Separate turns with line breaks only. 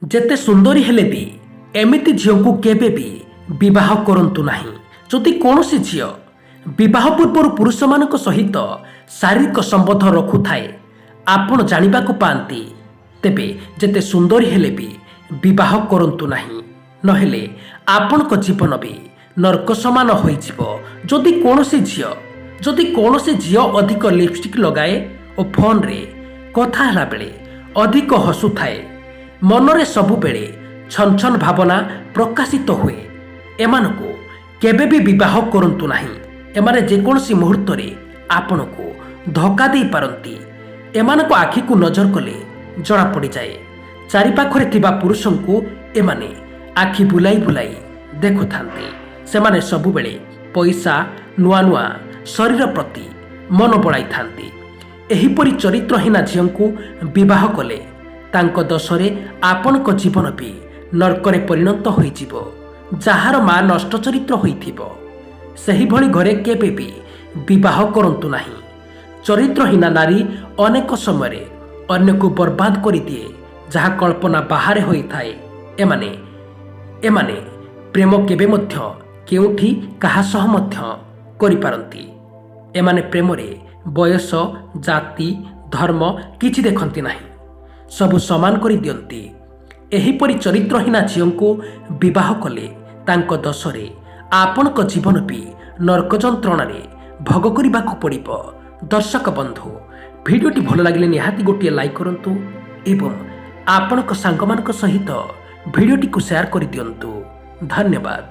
ଯେତେ ସୁନ୍ଦରୀ ହେଲେ ବି ଏମିତି ଝିଅଙ୍କୁ କେବେ ବି ବିବାହ କରନ୍ତୁ ନାହିଁ। ଯଦି କୌଣସି ଝିଅ ବିବାହ ପୂର୍ବରୁ ପୁରୁଷମାନଙ୍କ ସହିତ ଶାରୀରିକ ସମ୍ବନ୍ଧ ରଖୁଥାଏ, ଆପଣ ଜାଣିବାକୁ ପାଆନ୍ତି, ତେବେ ଯେତେ ସୁନ୍ଦରୀ ହେଲେ ବି ବିବାହ କରନ୍ତୁ ନାହିଁ, ନହେଲେ ଆପଣଙ୍କ ଜୀବନ ବି ନର୍କ ସମାନ ହୋଇଯିବ। ଯଦି କୌଣସି ଝିଅ ଅଧିକ ଲିପଷ୍ଟିକ୍ ଲଗାଏ ଓ ଫୋନରେ କଥା ହେଲାବେଳେ ଅଧିକ ହସୁଥାଏ, ମନରେ ସବୁବେଳେ ଛନଛନ ଭାବନା ପ୍ରକାଶିତ ହୁଏ, ଏମାନଙ୍କୁ କେବେ ବି ବିବାହ କରନ୍ତୁ ନାହିଁ। ଏମାନେ ଯେକୌଣସି ମୁହୂର୍ତ୍ତରେ ଆପଣଙ୍କୁ ଧୋକା ଦେଇପାରନ୍ତି। ଏମାନଙ୍କ ଆଖିକୁ ନଜର କଲେ ଜଣାପଡ଼ିଯାଏ। ଚାରିପାଖରେ ଥିବା ପୁରୁଷଙ୍କୁ ଏମାନେ ଆଖି ବୁଲାଇ ବୁଲାଇ ଦେଖୁଥାନ୍ତି। ସେମାନେ ସବୁବେଳେ ପଇସା, ନୂଆ ନୂଆ ଶରୀର ପ୍ରତି ମନ ବଳାଇଥାନ୍ତି। ଏହିପରି ଚରିତ୍ରହୀନା ଝିଅଙ୍କୁ ବିବାହ କଲେ ତାଙ୍କ ଦୋଷରେ ଆପଣଙ୍କ ଜୀବନ ବି ନର୍କରେ ପରିଣତ ହୋଇଯିବ। ଯାହାର ମା ନଷ୍ଟ ଚରିତ୍ର ହୋଇଥିବ, ସେହିଭଳି ଘରେ କେବେ ବି ବିବାହ କରନ୍ତୁ ନାହିଁ। ଚରିତ୍ରହୀନା ନାରୀ ଅନେକ ସମୟରେ ଅନ୍ୟକୁ ବର୍ବାଦ କରିଦିଏ, ଯାହା କଳ୍ପନା ବାହାରେ ହୋଇଥାଏ। ଏମାନେ ପ୍ରେମ କେବେ ମଧ୍ୟ କେଉଁଠି କାହା ସହ ମଧ୍ୟ କରିପାରନ୍ତି। ଏମାନେ ପ୍ରେମରେ ବୟସ, ଜାତି, ଧର୍ମ କିଛି ଦେଖନ୍ତି ନାହିଁ, ସବୁ ସମାନ କରିଦିଅନ୍ତି। ଏହିପରି ଚରିତ୍ରହୀନା ଝିଅଙ୍କୁ ବିବାହ କଲେ ତାଙ୍କ ଦୋଷରେ ଆପଣଙ୍କ ଜୀବନ ବି ନର୍କ ଯନ୍ତ୍ରଣାରେ ଭୋଗ କରିବାକୁ ପଡ଼ିବ। ଦର୍ଶକ ବନ୍ଧୁ, ଭିଡ଼ିଓଟି ଭଲ ଲାଗିଲେ ନିହାତି ଗୋଟିଏ ଲାଇକ୍ କରନ୍ତୁ ଏବଂ ଆପଣଙ୍କ ସାଙ୍ଗମାନଙ୍କ ସହିତ ଭିଡ଼ିଓଟିକୁ ସେୟାର କରିଦିଅନ୍ତୁ। ଧନ୍ୟବାଦ।